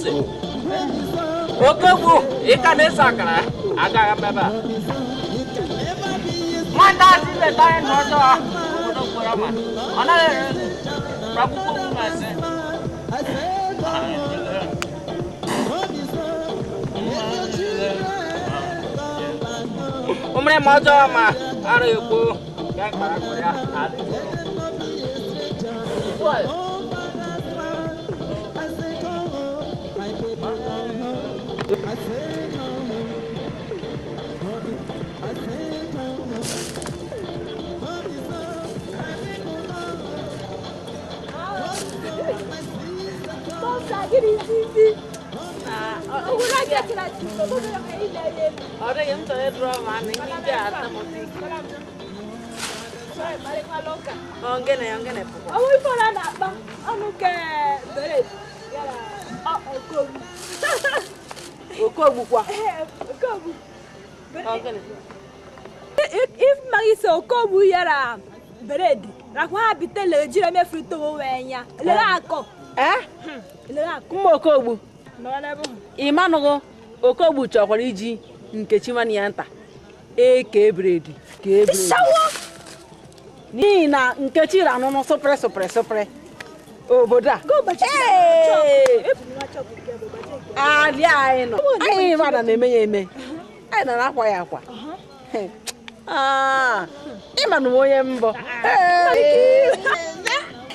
Ose. Okogbu, ị ka na-ese akara agaghị m ebe a. Nwata asị leta anyị ndụ ọjọọ obodo mkpọrọ ma ọ naghị ere ego. Akwụkwọ okwu ma sị. Ụmụrị ma ọjọọ ma ara ekwo ya kpara akpara ya adịghị. Ọ dịghị m chọrọ ịdụrọ ma na ihe ndị a ata m ụtọ ike. Ongene ongene pụkwa. Ọwụ ife ọ na-akpa ọnụ ke bere yara okogbu. Okogbukwa. Okogbu. Ongene. If magi se okogbu yara beredi rakwa ha bitele jiri emefu to wee nya. Lere akọ. Eh? Lere akọ. Mma Okogbu. Nọ n'ebe ahụ. Ịmanụghụ Okogbu chọkwara iji Nkechi nwanne ya nta eke bredi kee bredi. Shawo. N'ihi na Nkechi ranụnụ sụpịrị sụpịrị sụpịrị obodo a. Go bachi. Ee! Ebu nwa chọpụ nke bụ bachi nke. Ali anyị nọ. Anyị mmadụ na-eme ya eme. Anyị nọ na-akwa ya akwa. Ah, ịma na m onye mbọ.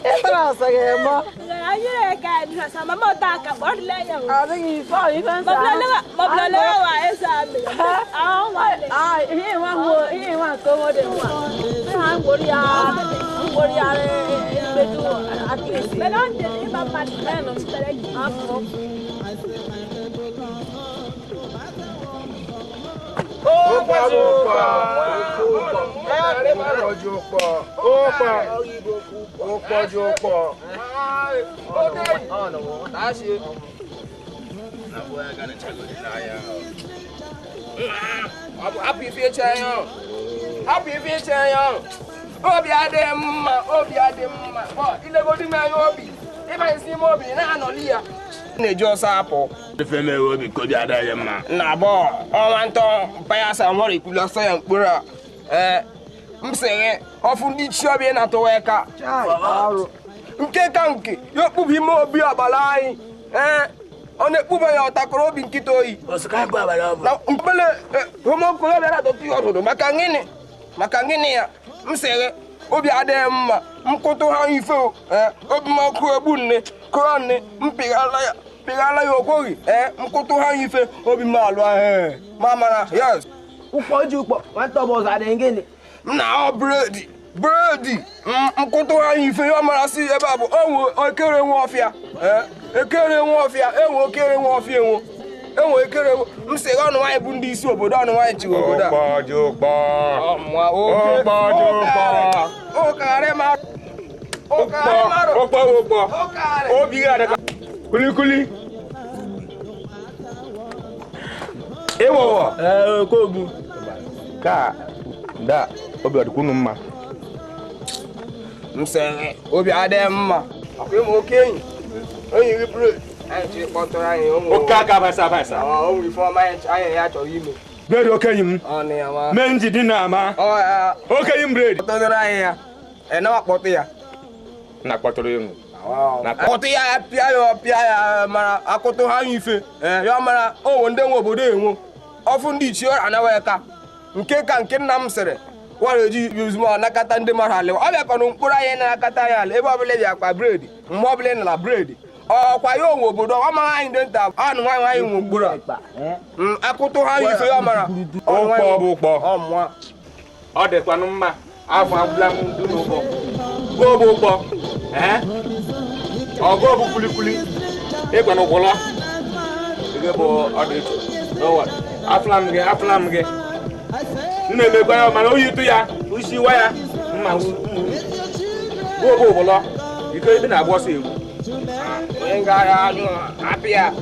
Ịtara ọsọ ga-eme. Anyị na-eke anyị sa mama ọta aka ọ dịla anya o. Ọ dịghị ife ọ ife nsọ. Mablalewa wa esa amị. Ahụ nwanne. Ah, ihe nwa hụ ihe nwa nke onwe dị nwa. Ha ngwori ya ngwori ya mmetụ akịrịsị. Mana ọ dị ịma mmadụ chere gị. Afọ. Hapụ ife ịchọ anya ọrụ. Hapụ ife ịchọ anya ọrụ. Obi adịghị mma, obi adịghị mma. Bọ, ilegodi m anya obi. Ịbanyesi ime obi na-anọli ya. Na-eji ọsọ apụ. Ife mere obi ka obi adịghị mma. Na bọ, ọnwa ntọ mpayasa nwere ikwulu ọsọ ya mkpụrụ a. Ee, m sị gị, ọfụ ndị chi ọbịa na-atụwa aka. Nke ka nke, ya okpubu ime obi ọgbara anyị. Ee, ọ na-ekpuba ya ọtakọrọ obi nkịta oyi. Na mkpele homokolobịa na-adọtụ ya ọdụdụ maka gịnị maka gịnị ya m sị gị obi adịghị mma mkụtụ ha ife o ee, obi m ọkụ egbu nne kụrọ nne m pịghala ya pịghala ya okwoghi ee mkụtụ ha ife obi m alụ ahụ ma mara yes Ụkpọ ji ụkpọ nwata ọbụ ọzọ adịghị gịnị? m na-ahọ bredi bredi mkụtụ ha ife ya mara si ebe a bụ onwe ekere nwe ọfịa ee ekere nwe ọfịa enwe okere nwe ọfịa enwe enwe ekere m sị gị ọnụ nwaanyị bụ ndị isi obodo ọnụ nwaanyị chịrị obodo a Ụkpọ ji ụkpọ. Ọmụa, oke- Ụkpọ ji ụkpọ. ụkarị marụ. Ụkarị marụ. Ụkpọ ụkpọ. Ụkarị. Obi gị adịka kulikuli. Ịwọwọ. Ee, Okogbu. Ka da obi ọdịkwa unu mma. M sị gị, obi adịghị mma. Ọkwa ịma oke enyi. Enyi gị bred. Anyị chịrị kpọtụrụ anyị ụmụ. Oke aka basa abasa. Ọ ụmụ ife ọma anyị ya chọrọ ime. Bredi okenyi m. Ọ na ya ma. Mee njidi na ama. Ọ ya. Okenyi m bredi. Kpọtụrụ anyị ya. Ị nawa kpọtụ ya. Na kpọtụrụ ịnụ. Kpọtụ ya ya pịa ya pịa ya mara akụtụ ha ife. Ee, ya mara onwe ndị nwe obodo enwo. Ọfụ ndị ichie anawa eka. Nke ka nke nna m sịrị wara eji ozugbo anakọta ndị mmadụ ala ọ bịakwana mkpụrụ anyị na-anakọta anyị ala ebe ọbụla bịa akpa bredi mgbe ọbụla ị nara bredi ọkwa ya onwe obodo ọ mara anyị ndị nta anụ nwaanyị anyị nwe mkpụrụ a akụtụ ha ife ya mara Ụkpọ bụ ụkpọ. ọmụa Ọ dịkwanụ mma. Afọ agwụla m ndụ n'ụkpọ. Gụọ bụ ụkpọ. Ee? Ọgụ bụ kulikuli. Ịgwa na ụgbọlọ. Ige bụ ọdịiche. N'ụwa. Afụla m gị, afụla m gị. M na-emekwa ya mana oyi tụ ya, usi wa ya, mma gụọ bụ ụgbọlọ. Ike ebe na-agba ọsọ egwu. Onye gara anyụ apị ya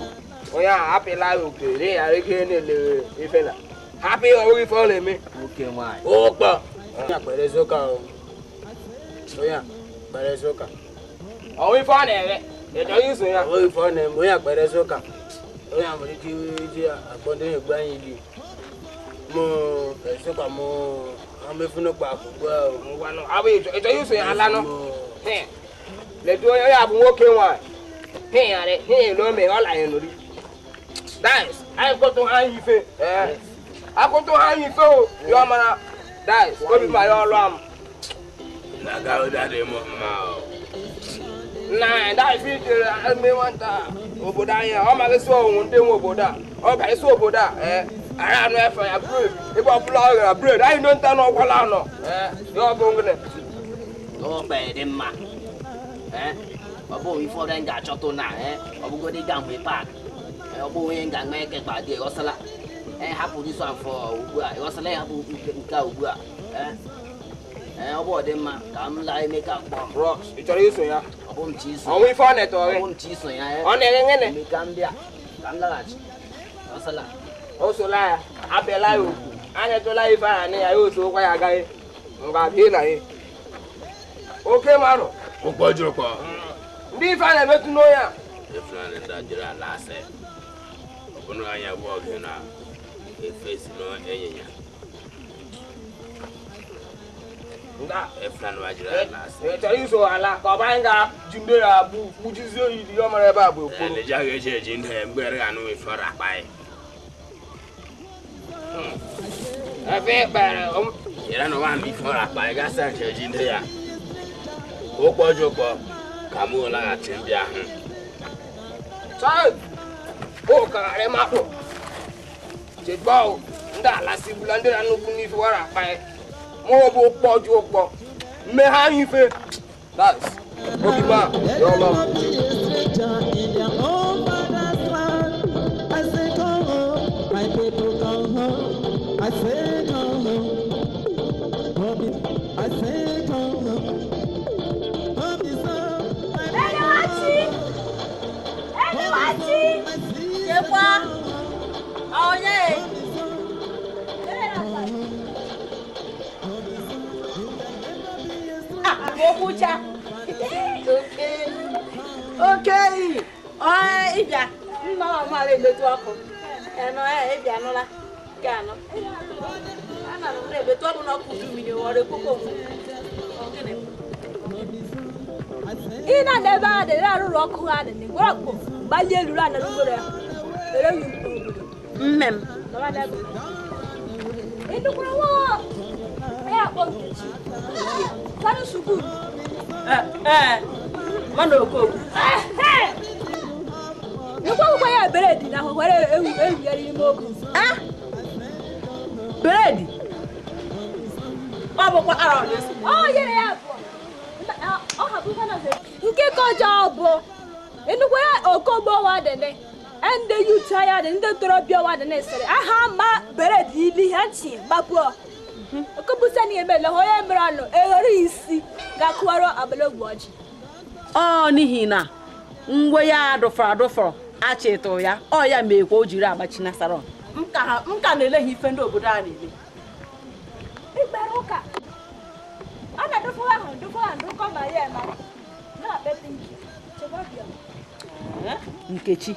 onye ahụ apịla ya oke rie ya ike na-ele ife na hapụ ya onweghị ife ọ na-eme. Nwoke nwaanyị. Ụkpọ. Onye a kpere ezi ụka o. Onye a kpere ezi ụka. Ọnwụ ife ọ na-eme ị chọrọ iso ya. Onweghị ife ọ na-eme, onye a kpere ezi ụka. Onye a nwere ike iji akpọ ndị na-egbu anyị ili. Mụ esikwa mụ amefunukpa akwụkwọ ahụ. Ngwanụ, abụ ịchọ iso ya ala nọ. Letu onye ya bụ nwoke nwaanyị. Hịgharị, hịgharị ome ọ la ya nori. Dais, anyị kọtụ ha anyị ife. Akụtụ ha anyị ife o, ya mara. Dais, obi ma ya ọlụ am. Na-aga ụda dị m mma o. Na dais ijere eme nwata obodo anyị ọ maghịsị ọnwụ ndị nwe obodo a. Ọ ga-esi obodo a. Ara anụ efe ya bred. Ebe ọbụla ọ gara bred, anyị nọ nta n'ọkwala anọ. Ya ọ bụ ngịnị. N'ogbe dị mma. Ọ bụghị ife ọrịa m ga-achọtụ na ọ bụgodị ga mgbe paak. Ọ bụghị onye m ga-agba eke kpa dị ịghọsala. Hapụ this one for ugbu a. Ịghọsala ya hapụ nke a ugbu a. Ọ bụ ọdị mma ka m laa Emeka kpọọ m. Rocks, ị chọrọ iso ya? Ọ bụ m chi iso. Ọnwụ ife ọ na-eto Ọ gị? bụ m chi iso ya. Ọ na-eghe ngịnị? Emeka m bịa ka m laghachi. Ịghọsala. O sola ya, abịala ya okwu. Anya tụla ife ahụ na ya, ya osokwa ya agaghị. Ngwa bịa na ya. Oke mmadụ. Ụkpọ jụrụ kpọ. Ndị ife a na-emetụ n'onye a. Efuna ndị jere ala asị. Ọ bụrụ anya bụ ọgụ na efe si n'ịnyịnya. Nda. Efuna ndị jere ala asị. Ị chọrọ iso ala ka ọ bụ anyị ga-ji ndị ya bụ kpuchizie oyi dị ya mara ebe a bụ okporo. Ndị ji aga eji eji ndị ya mgbe ga anụ ife ọrụ akpa ya. Efe ekpere Yere na nwa ife ọrụ akpa ya gasị nche eji ndị ya. Ụkpọ jụrụ kpọ ka mụ laghachi mbịa hụ. Chai! O kagharị mmadụ. Chekwa o, ndị ala sigbula ndị na-anụkwu n'ife wara akpa ya. Mụ bụ ụkpọ ji ụkpọ. Mmeghe anyị ife. That's obi ma ya ọlọ. Let them be a stranger in their own father's land. I say, come home, my people come home. I say, come home. I say, come home. Home is home, my Elewachi! Elewachi! My sister, Chekwa! Onye! home is home. Home is home. You can never be a stranger. Okwucha. Oke. Ịbịa. Nna ọ mara emetụ ọkụ. Eno ịbịa nụla. Nke anọ. Ana m na-emetụ ọkụ n'ọkụ udu mmiri ọrụ ekpoko m. Ọ gịnị? Ị na-ana ebe a dị na-arụrụ ọkụ ha dị na gwara kpọ gbalie elu na n'ugboro ya. Ere yi obodo. Mme m. Nọrọ n'ebe. Ị nụkwara nwa ya akpọ Nkechi. Sanụ sukuu. Ee. Mana okooko. Nukwu akwụkwọ ya beredi na ahụ were ewu ewu ya n'ime ogu. Beredi. Ọ bụkwa ara ọ na-eso. Ọ yere ya abụọ. Ọ hapụkwa na nke ka ọjọọ bụ nnukwu ya okogbo wa dị ne ndị yut ya dị ndị ntorobịa wa dị ne sịrị aha ma beredi ili ha nchi gbapụọ okogbusa na emele onye mere ọnụ eghere isi ga-akụwara abalị ogbu ọjị. Ọ n'ihi na ngwe ya adụfọrọ adụfọrọ achịtụ ya ọ ya mekwa o jiri agbachi na sarọn. M ka na-ele ha ife ndị obodo a na-eme. Ikpere ụka a na-adụfọ ahụ ndụfọ ahụ ndụkọ ma ya ema na-akpetị nki chekwa bịa. Nkechi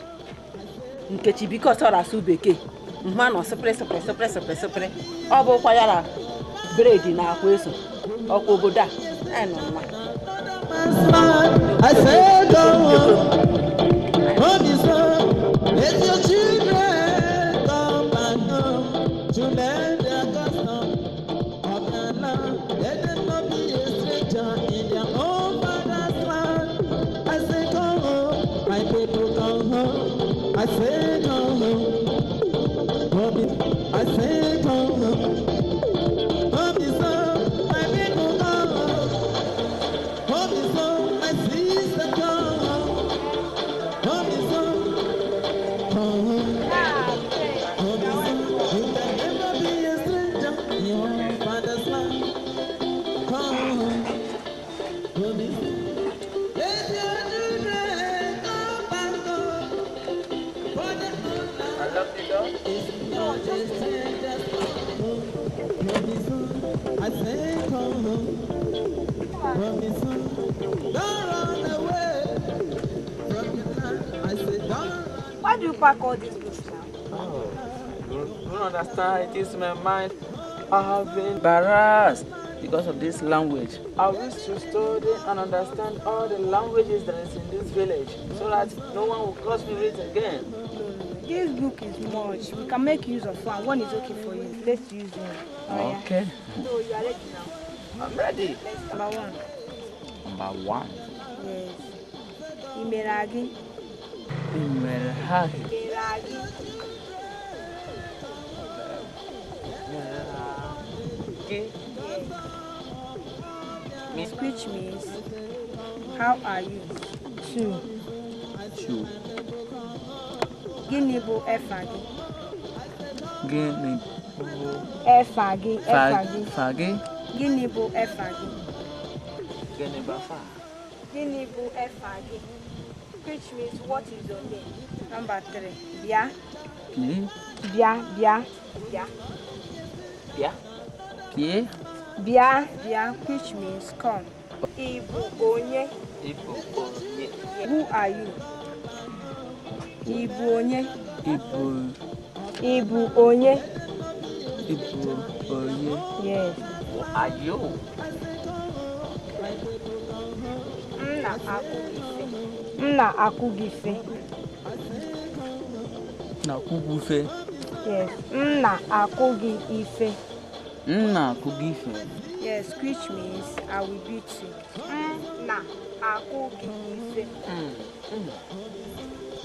Nkechi biko sọrọ asụ bekee mma nọ sịpịrị sịpịrị sịpịrị sịpịrị sịpịrị ọ bụkwa ya na bredi na akwa eso ọkwa obodo a nọ nwa. I say, come home. Home is home. Let your children come back home to learn their custom of their land. Let them not be a stranger in their own father's land. I say, come home, my people come home. I say, come home. Home is, I say, come home. Home is home, my people come home. Home is home, my sister come home. Home is home, come home. Home is home. You can never be a stranger in your father's land. Come home. Home is home. Let your children come back home. For the whole land is not a stranger's home. Home is home. I say come home. Home is home. Don't run away from the land. I say don't run. Why do you pack all these books now? Oh, you don't understand. It is my mind. I have been embarrassed because of this language. I wish to study and understand all the languages that is in this village so that no one will curse me with it again. This book is much. We can make use of one. One is okay for you. Let's use one. Oh, yeah. Okay. So you are ready now? I'm ready. Number one. Number one. Yes. Imeragi. Imeragi. Imeragi. Yes. Which means, how are you? Two. Two. Gịnị bụ efa gị? Gịnị bụ Efa gị, efa gị. Fa gị? Gịnị bụ efa gị? Gịnị bụ afa? Gịnị bụ efa gị? Which means, what is your name? Number three. Bịa. Pie. Bịa, bịa, bịa. Bịa. Pie. Bịa, bịa, which means come. Ị bụ onye? Ị bụ onye. Who are you? Ị bụ onye? Ị bụ. Ị bụ onye? Ị bụ onye. Yes. Who are you? M na-akụ gị ife. M na-akụ gị ife. Na-akụ gị ife. Yes. M na-akụ gị ife. M na-akụ gị ife. Yes, which means I will beat you. M na-akụ gị ife.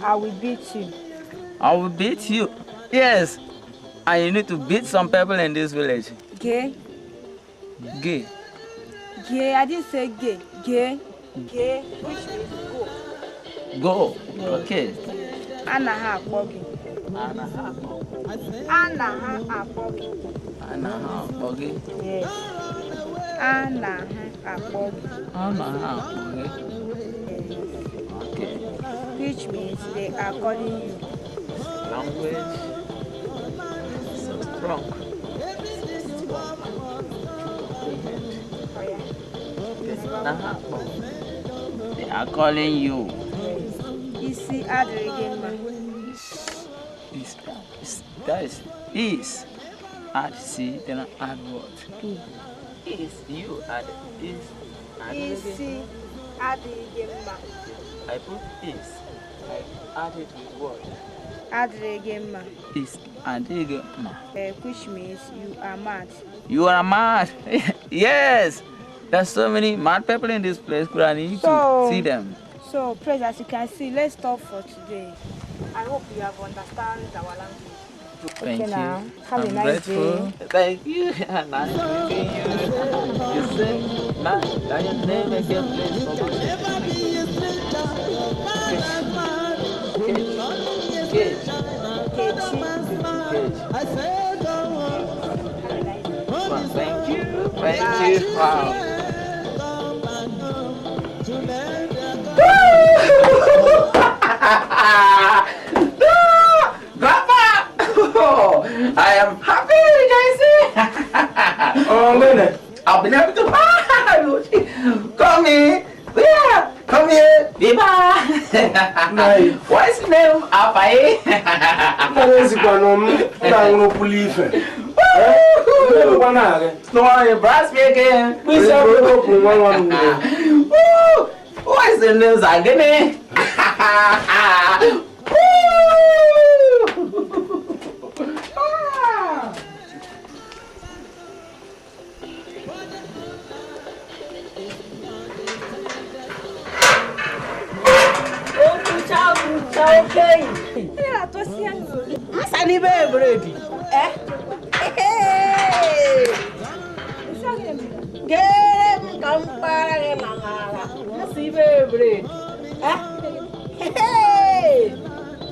I will beat you. I will beat you. Yes. And you need to beat some people in this village. Gay. Gay. Gay. I didn't say gay. Gay. Gay, which means go. Go. Yes. Okay. Anaghị akpọ gị. Anaghị akpọ gị. Anaghị akpọ gị. Anaghị akpọ gị. Yes. Anaghị akpọ gị. Anaghị akpọ gị. Okay. Which means they are calling you. Language so strong. So strong. Oh, yeah. They are calling you. Isi adịghị gị mma. Is, that is. Add C, then add what? P. Is you add is. Isi adịghị gị mma. I put is. I add it with what? Adịghị gị mma. Is adịghị gị mma. Which means you are mad. You are mad. Yes. There's so many mad people in this place, but I need to see them. So, praise, as you can see, let's stop for today. I hope you have understand our language. Thank okay, you. Now. Have I'm a nice grateful. day. Thank you. Nice meeting you. You say, man, can you name again, please? Cage. Cage. Cage. Well, thank you. Thank you. Wow. Grandpa! I am happy, rejoicing! Oh, goodness. I've been able to. Come here! Yeah! Come here! Viva! What's your name? Apai? No, you brass me again. What's the name, Zagene?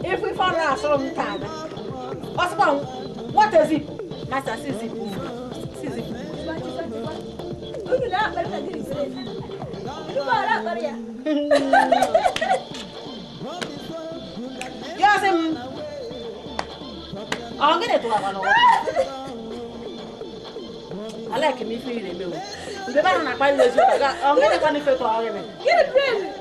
If we found out some time, what is it? Master sees it. Sees it. Yes, I'm going to I like me feeling. The man on a I'm going to get it.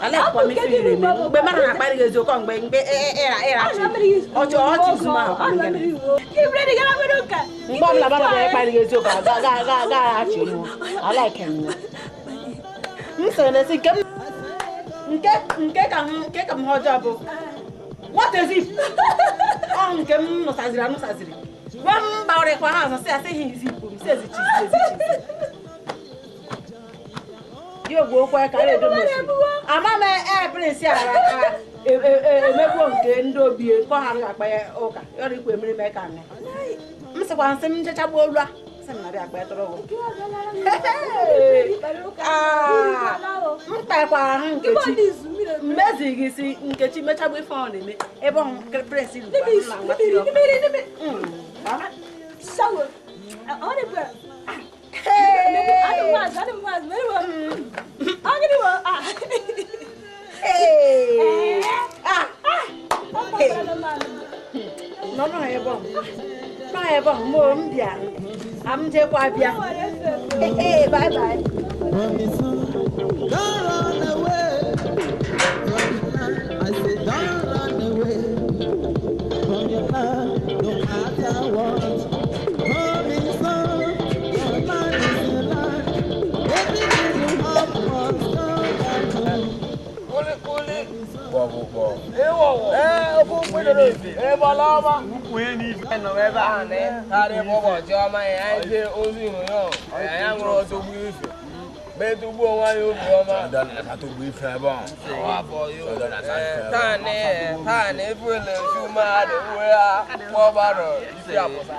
Mgbe mmadụ na-akparị gị eziokwu mgbe mgbe ọchị ọchị zuma ahụ mgbe ọbụla mmadụ bịara ịkparị gị eziokwu ga-agaghachi ihu alaike m m sịrị na esi nke ka m ọjọọ bụ what is it ọ nke m nụsaziri anụsaziri gwa m gbawarịkwa ha azụ sị asị ha izipụ m si ezichizi ezichizi ama m prince ara emegbuo nke ndị obi nke ọha akpa ya ụka ọrụ ikwu emere mee ka nne m sịkwa nsị m nchechagbuo olu a sị m na-abịa akpa ya tọrọ m kpakwara ahụ Nkechi mmezighị si Nkechi mechagbu ife ọ na-eme ebe ọ prince ruru Hey, bye bye. Don't run away. I say don't run away from your land, no matter what. Home is home, your land is your land. Everything you have must come back home. Kuli kuli. Bo bo. Eh wo. Eh oku kwedoro. Eh boloma. Nọ ebe a na karị bụ ụbọchị ọma ya anyị jee ozu ịnyịnya anyị nwere ọtọ gbu ife metụ gbuo onwe anyị obi ọma taa na efu ele ozu mmadụ uwe ha kpọbarọ isi apụta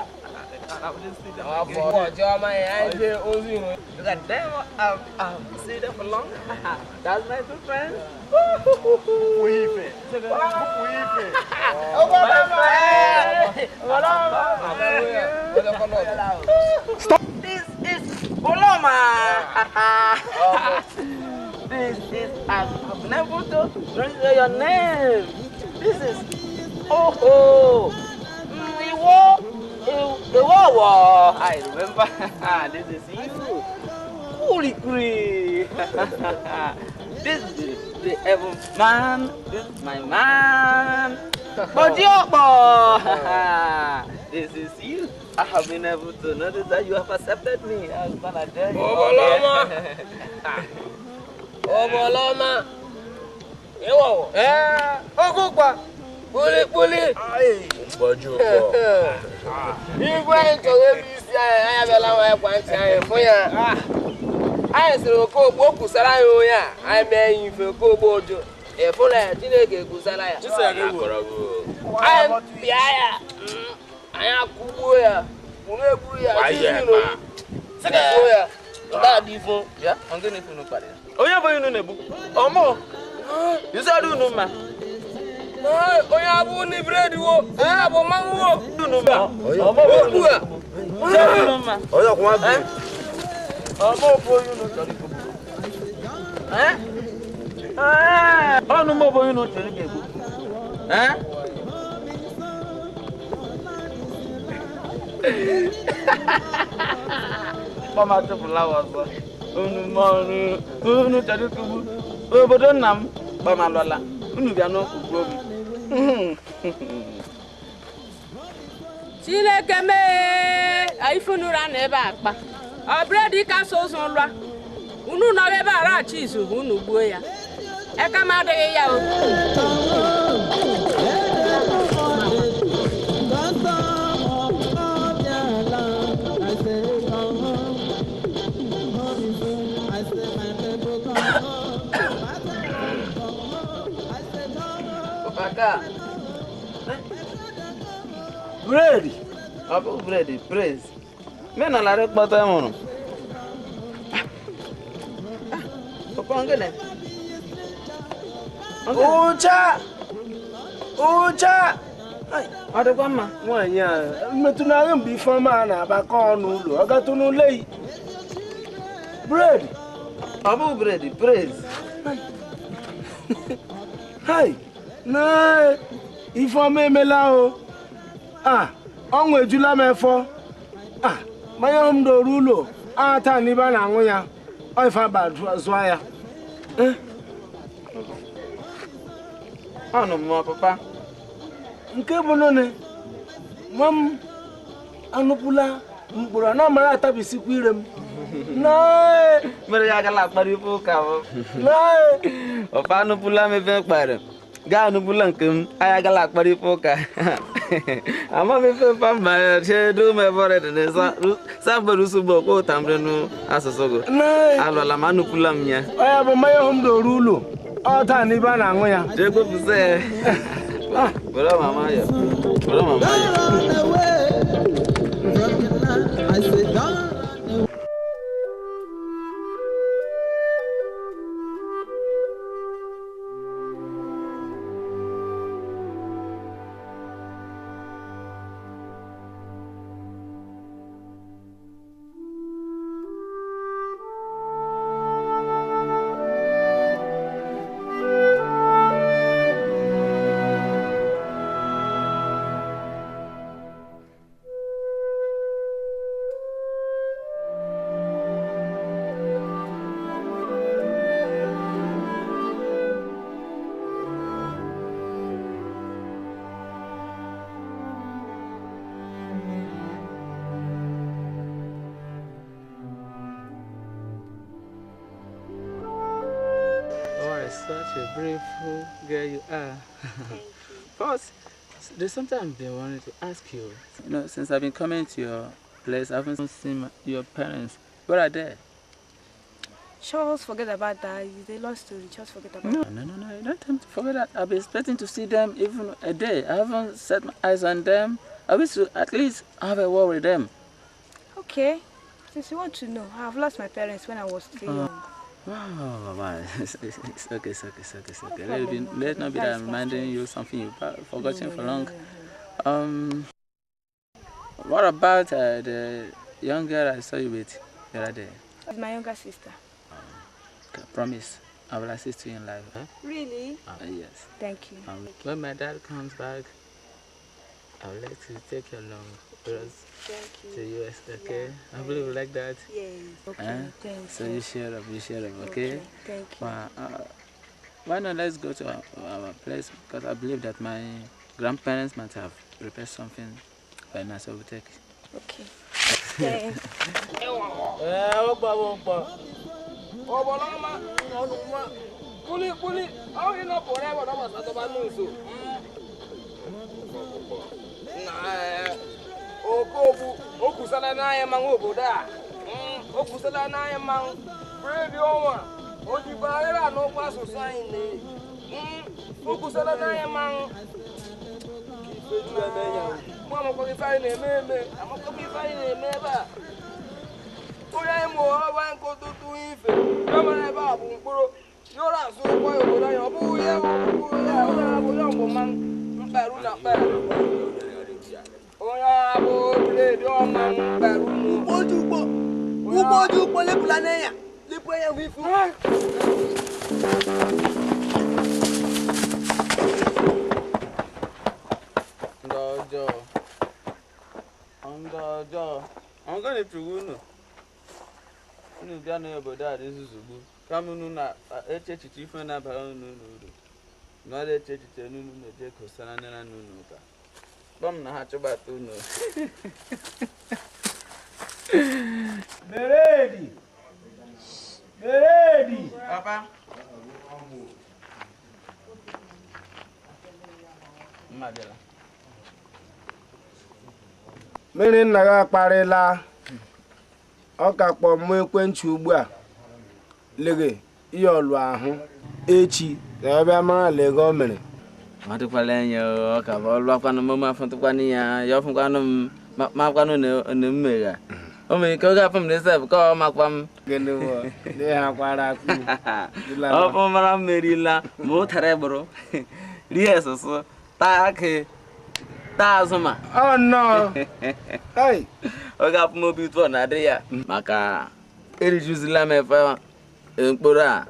ụbọchị ọma ya anyị jee ozu ịnyịnya. Look at them. I've seen them for long. That's my two friends. Stop. This is Boloma. This is I've never to know your name. This is Oh Iwo. I remember. This is you. Kuli kuli. This is the heaven man. This is my man. Bojiobo. This is you. I have been able to notice that you have accepted me. I was gonna tell you. Oboloma. Oboloma. Ewo. Eh, okukwa. Kuli kuli. Bojiobo. Igwe anyị chọrọ ebe isi anyị, anyị abịala nwa ekwentị anyị fụ ya. Anyị sịrị Okogbo o kwusara anyị onye a, anyị mee ya ife Okogbo ojo. Ịfụ na ya, Chineke kwusara ya. Anyị pịa ya, anyị akụgbuo ya, kwuru egburu ya, gbuo ya, ndị ifo. Onye bụ unu na-egbu? Ọmụ? Isi ọdụ unu mma? Onye abụ ni búrẹ́dì wo, onye abụ mmanwụ wo. Okwu a. Onye ọkwụnwa bụ. Ọmụ bụ onye unu chọrọ ikwu. Ọnụ m bụ onye unu chọrọ ikwu. Kpọm atụpụla ọzọ. Unu m ọrụ unu chọrọ ikwu. Obodo nna m kpọm alọla. Unu bịa n'okwu m. Chineke mee ifunura na ebe akpa ọ bụredi ka so ụzọ lụa unu nọrọ ebe a rachi izu unu gbuo ya eka m adịghị ya o. Bread. Ọ bụ bread, praise. Men alara kpọta mụrụ. Papa ngene. Ucha! Ucha! Ọ dịkwa mma. Nwaanyị a mmetụ n'ahụ mgbe Ifeọma a na-agbakọ ọnụ ụlọ, ọ gatụ n'ụlọ yi. Bread. Ọ bụ bread, praise. Hai! Na ifeọma emela o. Ah, ọnwụ ejula m efọ. Ah, mmanya ahụ m doro ụlọ, a taa n'ibe a na-aṅụ ya. Ọ ife aba zụọ ya. Ọnụ mmụọ papa. Nke bụ nne, nwa m anụpụla mkpụrụ na mara atabisikwa ire m. Mere ya agala akpara ife ụka m. Papa anụpụla m ebe m kpara. Gaa anụpụla nke m, anyị agala akpara ife ụka. Ama m ife mpa mba chedu m ebe ọrịa dị n'ịsa sambere usugbo okpo ụtamre n'asụsụ gị. Alụla m anụpụla m ya. Ọ ya bụ mmanya ahụ m doro ụlọ. Ọ taa n'ibe a na-aṅụ ya. Jee gwepụta ya. Were mama ya. Were mama ya. I say don't run away. Such a beautiful girl you are. Thank you. First, there's something I've been wanting to ask you. You know, since I've been coming to your place, I haven't seen your parents. Where are they? Just forget about that. It's a long story. Just forget about that. No. You don't have to forget that. I've been expecting to see them even a day. I haven't set my eyes on them. I wish to at least have a word with them. Okay. Since you want to know, I have lost my parents when I was still young. Wow, wow. It's okay, it's okay, it's okay, it's okay. Let it not be that I'm reminding you something you've forgotten for long. What about the young girl I saw you with the other day? It's my younger sister. Okay, promise, I will assist you in life. Huh? Really? Yes. Thank you. When my dad comes back, I would like to take you along with us to the US, okay? Yeah. I believe you like that. Yes. Okay, thanks. So you share up, okay? Thank you. Why not let's go to our place, because I believe that my grandparents might have prepared something by now, so we'll take it. Okay. Thanks. Okobu, okusala n'anya mmanwụ obodo a. Okusala n'anya mmanwụ. Bredi ọnwa, o jikwa ahịrị anụ ụkwụ asụsụ anyị na. Okusala n'anya mmanwụ. Mụ amakwa ife anyị na-eme eme, amakwa ife anyị na-eme ebe a. Onye anyị mụrụ ọba nkụ tụtụ ife, ya ebe a bụ mkpụrụ. Yọrọ azụ ụkwụ ya obodo anyị, ọ bụghị ya bụ ya onye abụ ya ọgwụ mmanwụ mkparu na mkparu. Onye abụ bredi ọma mkparu n'ugbo. Ugbo ojú ugbo lepụla n'enya. Lepụ enya bụ ifu. Ndị ọjọọ. Ndị ọjọọ. Ọ gaghị echegbu unu. Unu bịa n'obodo a dị nzuzugbu. Kama unu na-eche echiche ife na-abara unu uru. Na ọ na-eche echiche n'unu na-eje kosara nne na nna unu ụka. Kpọm na ha chụbata unu. Meredi! Meredi! Papa. Mma bịara. Mmiri nna gị akparịla. Ọ ka kpọọ mụ ekwentị ugbu a. Lege ihe ọlụ ahụ echi na ebe mara lege o mere. Ọ dịkwala anya ọ ka bụ ọlụ akwanụ m ma afụtụkwanụ ya ya ọfụkwanụ m makwanụ na m megha. O mere ike oge afọ m na-esef ka ọ makwa m. Gịnị bụ n'ihe akwara akụ. Ọ mara m merila ma ụtara gbụrụ rie esụsụ taa akị taa azụ ma. Ọ nnọọ. Oge afọ m obi ụtọ na-adị ya maka erijuzila m efe Mkpụrụ a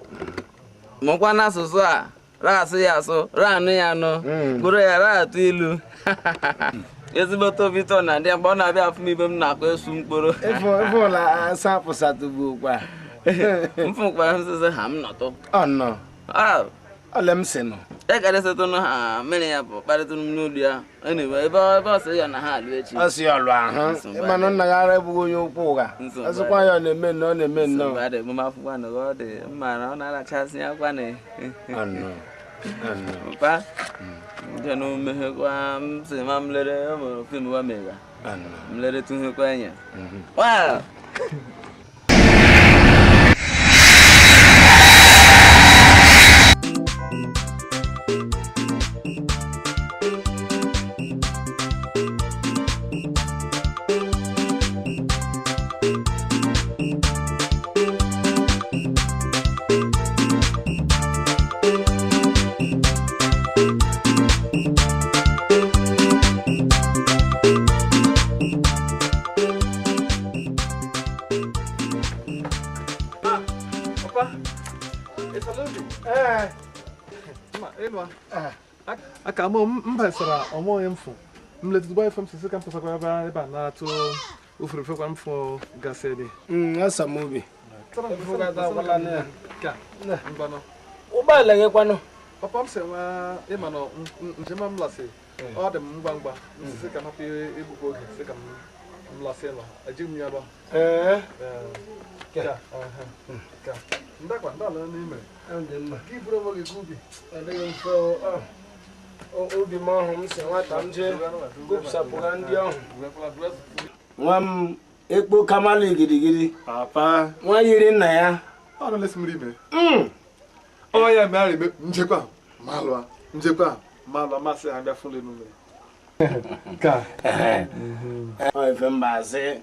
mụkwa n'asụsụ a ra-asụ ya asụ ra-anụ ya anụ mkpụrụ ya ra-atụ ilu ezigbote obi ụtọ na ndị mgbe ọ na-abịa afụ m ibe m na-akọ esu mkpụrụ ịfụla asapụsatụgbukwa mfụkwa nzuzo ha m nọtụ ọnọ ole m si nọ ekarịsịtụnụ ha mmiri ya bụ kparịtụnụ m n'olu ya anyway ebe ọ sị ya na ha alụ echi ọ sị ya ọlụ ahụ ịmanụ nna gị ara ebughị onye okwu ụgha ọzọkwa ya ọ na-eme nnọọ ọ na-eme nnọọ nsogbu adị emume na ọ dị mma na ọ na-arachasị akwa na mpa ndị na omeghekwa m sị ma m lere ụmụ fim wa mega m lere tụhekwa anya wow. Aka m mbasara ọmụghị mfụ m letụtụ ife m sisi ka m pụsakwa ebe a na-atụ ofurufe kwa mfụ gasị dị asamobi ụgbọala gị kwanụ papa m sị nwa ịma na njem m lasị ọ dị m ngwa ngwa sisi ka m hapụ igbukwa oge sị ka m lasị nọ ejighị m ya lụọ ndakwa ndala n'ime gị buru onwe gị ubi obi m ọhụ m si nwata m jee gụpụsapụga ndị ọhụ nwa m ekpo kamali gidigidi nwa yiri nna ya ọ ya mere eme njekwa malụa njekwa malụa masị ha bịa fụlụ emume ka ife mba asị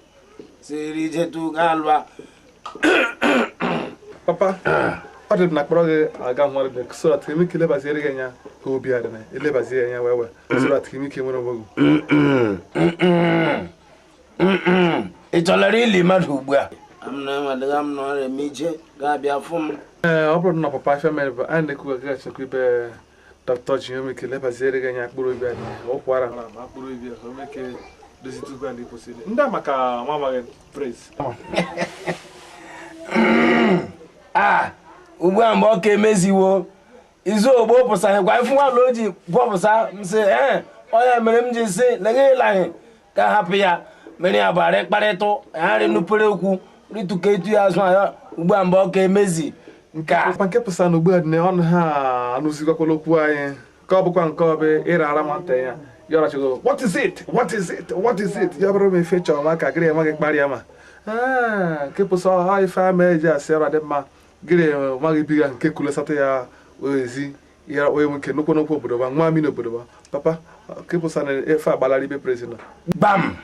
siri jetu ga alụa papa ọ dị m na kpọrọ gị aga nwa dị so that ime ike elebaziere gị anya ka obi adị na elebazie anya wee wee so that ime ike nwere onwe gị ị chọrọ ili mmadụ ugbu a m nọrọ eme ije ga-abịa fụ m ee ọ bụrụ na papa afịa mere bụ anyị na-ekwu gaga achekwa ibe dọkịta ji ome ike elebaziere gị anya mkpụrụ obi adị ụkwara ma mkpụrụ obi a ome ike dozitụkwa ndị kwụsịrị ndị a maka nwa amaghị praise a ugbu a mgbe ọ ka emeziwo izu ogbo pụsaghịkwa ifu nwa o ji gwọpụsa m sị ee onye mere m ji sị legịlaghị ka hapụ ya mere ya bara ịkparịtụ gharị nupere okwu rịtụka etu ya azụ ya ugbu a mgbe ọ ka emezi nke a nke pụsa na ugbu a dị na ọnụ ha anụzigwakwala okwu anyị ka ọ bụkwa nke ọbụ ịra ara nwata ya ya ọrachigo what is it what is it what is it ya bụrụ m ife chọrọ ma ka gịrị enweghị kparịa ma nke pụsa ọha ife ama eji asị ọra dị mma gịrị nwaghị biga nke kulesata ya ezi ya onye nwoke nnukwu nnukwu obodo ba nwa amị n'obodo ba papa nke pụsa na efe agbalara ibe prezident bam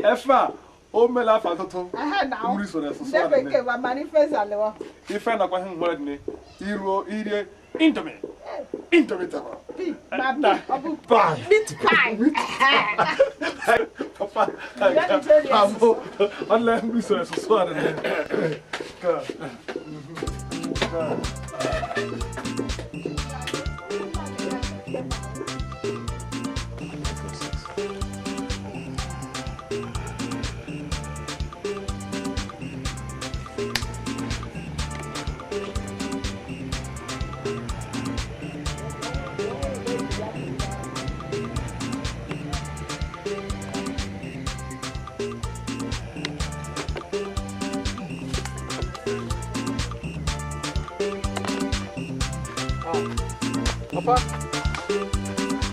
efe a o mela afọ atụtụ mmiri soro asụsụ ife nakwa ihe mgbere dị iruo irie indomie indomie taba meat pie papa amụ ọnla mmiri soro asụsụ a dị Papa,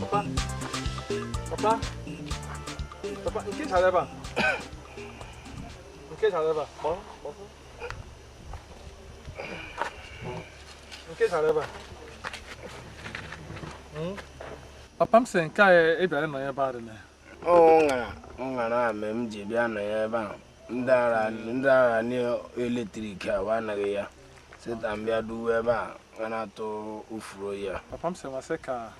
papa, papa, papa, nke 잘해봐. nke 잘해봐. 뭐? 뭐? nke 잘해봐. 응? Papa m sị nke a ị bịara nọ ebe a dị na. Ọ ṅara ame m ji bịa nọ ya ebe a. Ndị ara eletrik ahụ anaghị ya. Sị ka m bịa duwe ebe a ga na-atụ ufuru ya. Papa m sị masị ka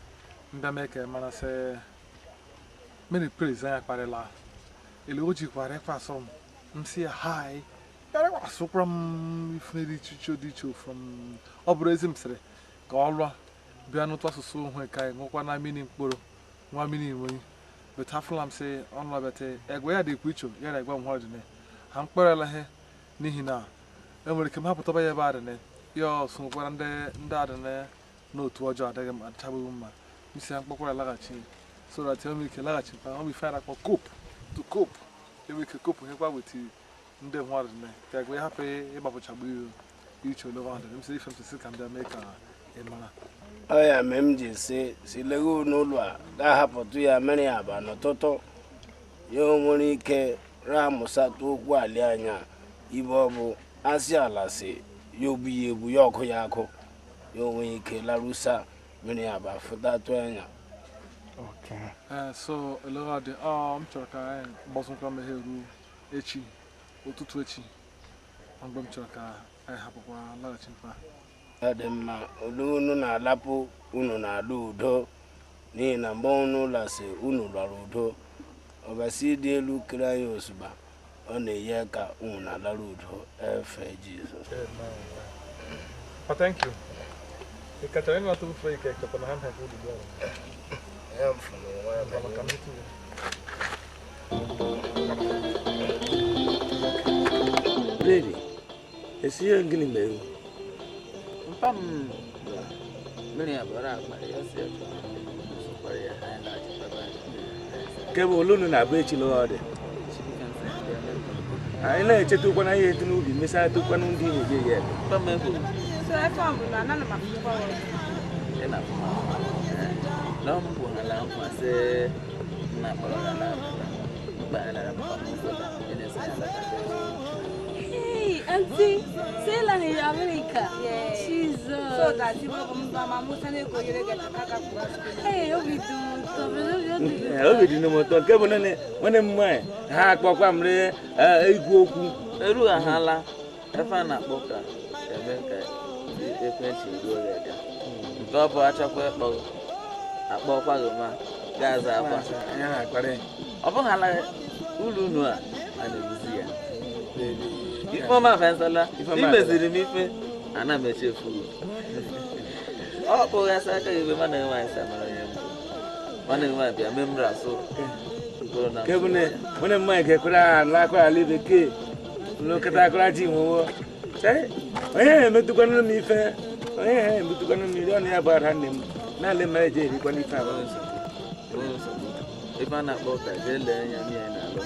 m bịa mee ka ị mara sị Mary Praise anyị akparịla ele o jikwara ịkwa asọ m m sị ya hi yara asụkwara m ife dị iche iche dị iche from ọ bụrụ ezi m sịrị ka ọ lụọ bịa n'ụtụ asụsụ onwe ka anyị nwekwa na mmiri mkpụrụ nwa mmiri nwenyi but afụla m sị ọnụ bete egwe ya dịkwa iche ya na egwe m hụ dị ha mkpọrọla ihe n'ihi na enwere ike m hapụtaba ya ebe adịne ya ọsụnkwara ndị ndị adịne n'otu ọjọọ adịghị m adịchabeghị mma m si ya mkpọkwara laghachi so that enwere ike laghachi mkpa ọ bụ ife a na-akpọ cope to cope enwere ike cope hekwa with ndị hụ adịne ka egwe hapụ ịgbapụchagbu iche olebe adịne m si ife m si ka m bịa mee ka ị mara. Ọ ya mee m ji si si lego n'ụlọ a ga-ahapụtụ ya mere ya aba n'ụtụtụ ya o nwere ike ramụsatụ okwu ali anya ibe ọ bụ asị ala si ya ogbu ya egbu ya ọkụ ya akụ ya onwe ike larusa mmiri ya aba fụtatụ anya. So elebe dị ọ m chọrọ ka anyị gbazụkwa m ihe ruo echi ụtụtụ echi mgbe m chọrọ ka anyị hapụkwa laghachi mkpa. Ọ dị mma olu unu na-alapụ unu na-ala udo n'ihi na mgbe unu lasị unu lara udo ọbasi dị elu kere anyị ozugbo ọ na-enye ka unu na-alara udo efe Jizọs. Oh, thank you. Ị kachara ịnata ofe ike chọkwa na ha mhepụ ugbu a. Ya m fụrụ nwa ya maka m ịtụ ya. Lady, esi ihe gịnị mere? Mpa m mmiri abụọ akpara ya si etu sụkwara ya anyị na-achịkwa. Kebe olu unu na-abụ echi lụọ ọ dị. Anyị na-echetakwa na ihe etu n'ubi mesara tụkwanụ ndị na-eje ya. Mpa m ebu. So efe ọ bụla na m akwụkwọ ọrụ. Ị na-afụ m. Na ọ bụ ha na nkwa sị nna kpọrọ ha na mkpa ha lara mkpa m ụfọdụ ị na-esi ha lata. Hey, Auntie, say la in America. Yeah. Jesus. So that you go mama musa na ego yere ga kaka. Hey, obi dum to, obi dị m ụtọ nke bụ nne nwanne m nwaanyị ha akpọkwa m re igwu okwu. Eru ahala efe a na-akpọ ka eme ka ekwentị ruo ya ga. Nke ọ bụ achọkwa ịkpọ akpọkwa gị ma gaa-aza akwa. Ọ bụghị ala ụlọ unu a na-eguzi ya. Ifeọma fensala imeziri m ife ana m echefu. Ọ kpụghị asa aka gị ebe nwanne gị nwaanyị si amara onye mbụ. Nwanne gị nwaanyị bịa mee m rasụ. Kebune nwanne m nwaanyị ga-ekwere ala akwa ala bekee n'oketa akwara ji nwewo. Onye na-emetụkwanụ m ife onye na-emetụkwanụ m iri ọnụ ya bụ ara nne m na-ale mara eje erikwa n'ife abụọ nsogbu. Ife a na-akpọ ụka jee lee anya mmiri na-alụ.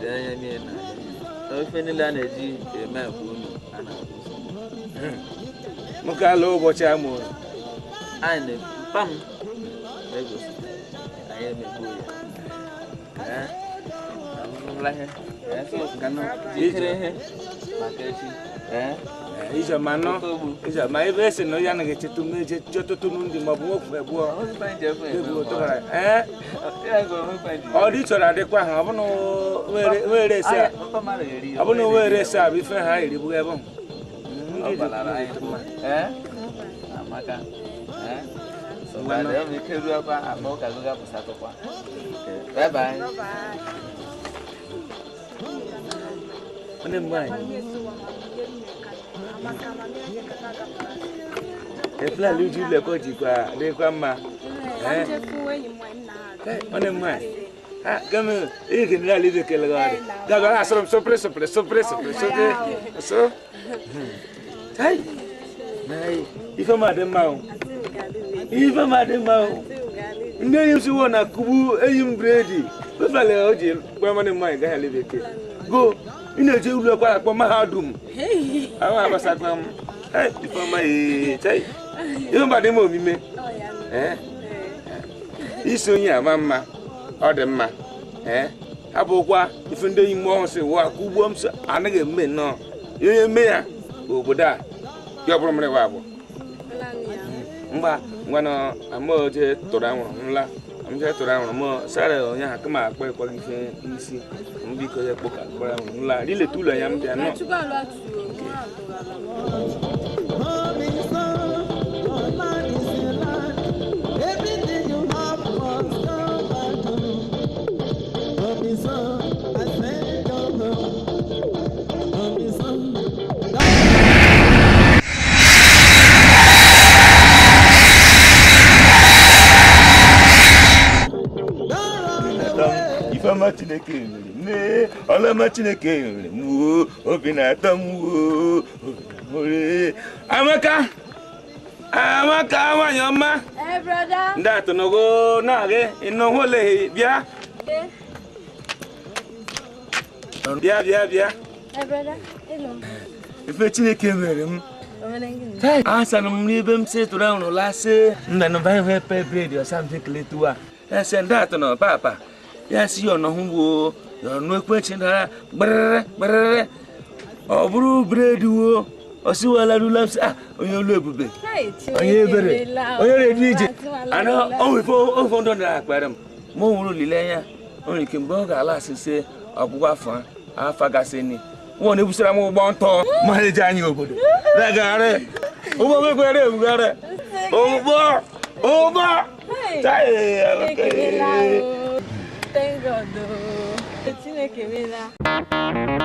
Lee anya mmiri na-alụ. Ife niile a na-eji eme bụ unu a na-akpọ nsogbu. Nwoke ala ụbọchị a mụrụ. Anyị na mpa m na-egosi anyị emegbuo ya. Jikere ihe maka echi. Ijoma nọ ijoma ebe esi na ya anaghị echeta ume chọtụtụ ndị maọbụ nwoke abụọ. Ọ dị chọrọ adịkwa ha ọ bụ na were ese a bụ ife ha erigbu ebe ahụ. Amaka. Bye bye. Nwanne m nwaanyị efulala uju ụlọ jikwa dịkwa mma. Nwanne m nwaanyị gama ihe general ibe kele gị gaba asọrọ m sopre sopre sopre sopre sopre so ife ma dị mma o ife ma dị mma o ndị enyi m siwo na kugbu enyi m bredi efulala o ji gwa nwanne m nwaanyị gaghị ala bekee go ị na-eje ụlọ akwụkwọ akpọ mahadum ahụ agbasakwa m ifeọma ife mba dị m omime isi onye ama mma ọ dị mma abụkwa ife ndị enyi m ọhụụ si wụ aka ugbo m anaghị eme nnọọ onye eme ya obodo a ya ọ bụrụ mmiri wa abụọ mgba ngwanụ amaoje tụrụ anwụrụ nla M tụrụ ahụrụ m sara onye ha kama akpa ekwaghị ife n'isi m biko ya kpọka kpọrọ ahụrụ m laa ileta ụlọ ya m bịa nọ. Ifeọma Chineke mere mee, ọlọma Chineke mere m oo, obi na-atọ m oo, obi na-amụrị. Amaka! Amaka nwanyị ọma! Ndị atụnụgo na-agị ịnọhụ oleghị bịa. Bịa bịa bịa. Ife Chineke mere m. Asana m n'ebe m sị tụrụ ahụrụ lasị. Nna nụ ba pe bred or something kletuwa. Ese ndị atụnụ papa. Ya si ọ̀nà hụ wo ọ̀nà ekwentị nara gbarịrị gbarịrị ọ bụrụ bred wo ọsịwala rula m sị ah onye olu ebube onye ebere onye na-edu ije ana ofe ndụ na akpara m ma o nwere olileanya o nwere ike mgbe ọ ga-ala asịsị ọgwụgwọ afọ afa gasị ni nwa na-ebusara m ụgbọ ntọ malite anyị obodo regharị ụgbọ mekwere ebugharị ụgbọ ụgbọ. Thank God. Chineke mela.